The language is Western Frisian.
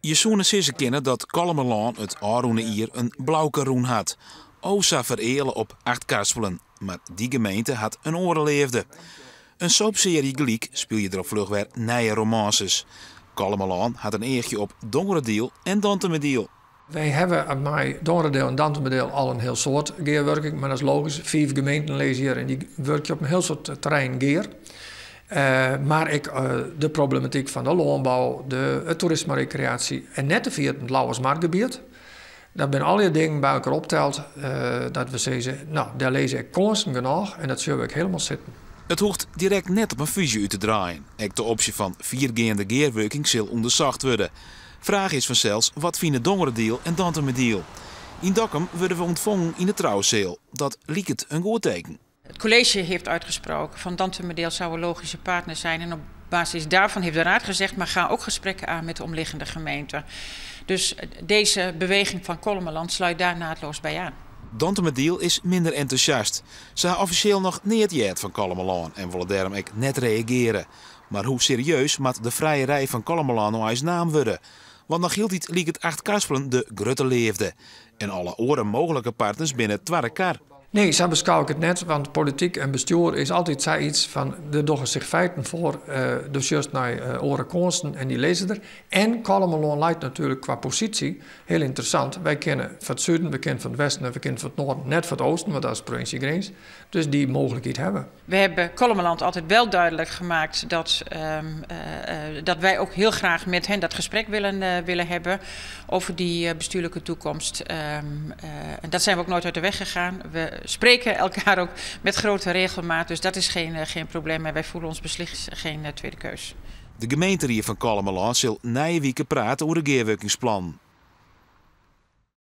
Je soene sizze kinne dat Kollumerlân it ôfrûne jier in blauke rûn hat. O sa fereale op Achtkarspelen, mar dy gemeente hat in oare leafde. In soapsearje gelyk spylje der al fluch wer nije românses. Kollumerlân hat in eachje op Dongeradiel en Dantumadiel. Wy hawwe mei Dongeradiel en Dantumadiel al in hiel soad gearwurking, mar dat is logysk. Fiif gemeenten lizze hjir en dy wurkje op in hiel soad terreinen gear. Mar ek de problematyk fan de lânbou, de, it toerisme, rekreaasje en net te ferjitten it Lauwersmargebiet. Dat binne allegear dingen by elkoar opteld dat we sizze, no, dêr lizze ek kânsen genôch en dat sjogge we ek hielendal sitten. It hoecht direkt net op in fúzje út te draaien. Ek de opsje fan fiergeande gearwurking sil ûndersocht wurde. Fraach is fansels, wat fine Dongeradiel en Dantumadiel? Yn Dokkum wurde we ûntfongen yn de trouseal. Dat liket in goed teken. Het college heeft uitgesproken van Dantumadiel zou een logische partner zijn. En op basis daarvan heeft de raad gezegd, maar ga ook gesprekken aan met de omliggende gemeenten. Dus deze beweging van Kollumerland sluit daar naadloos bij aan. Dantumadiel is minder entûsjast. Se ha offisjeel noch neat heard fan Kollumerlân en wolle dêrom ek net reagearje. Mar hoe serieus moat de frijerij fan Kollumerlân no eins naam wurde? Want noch hieltyd liket Achtkarspelen de grutte leafde. En alle oare mooglike partners binne twadde kar. Nee, sa beskou ik it net, want polityk en bestjoer is altyd sayts fan der dogge sich feiten foar, do sjochst nei oare kânsen en dy lizze der. En Kollumerlân leit natuerlik kwa posysje hiel ynteressant. Wy kinne fan it suden, we kinne fan it westen en we kinne fan it noarden, net fan it oosten, want dat is provinsjegrins. Dus dy mooglikheid hawwe. We hebben Kollumerland altijd wel duidelijk gemaakt dat wij ook heel graag met hen dat gesprek willen hebben over die bestuurlijke toekomst. En dat zijn we ook nooit uit de weg gegaan. We spreken elkaar ook met grote regelmaat, dus dat is geen probleem. En wij voelen ons beslist geen tweede keus. De gemeenterie fan Kollumerlân sil nije wike prate oer de gearwurkingsplan.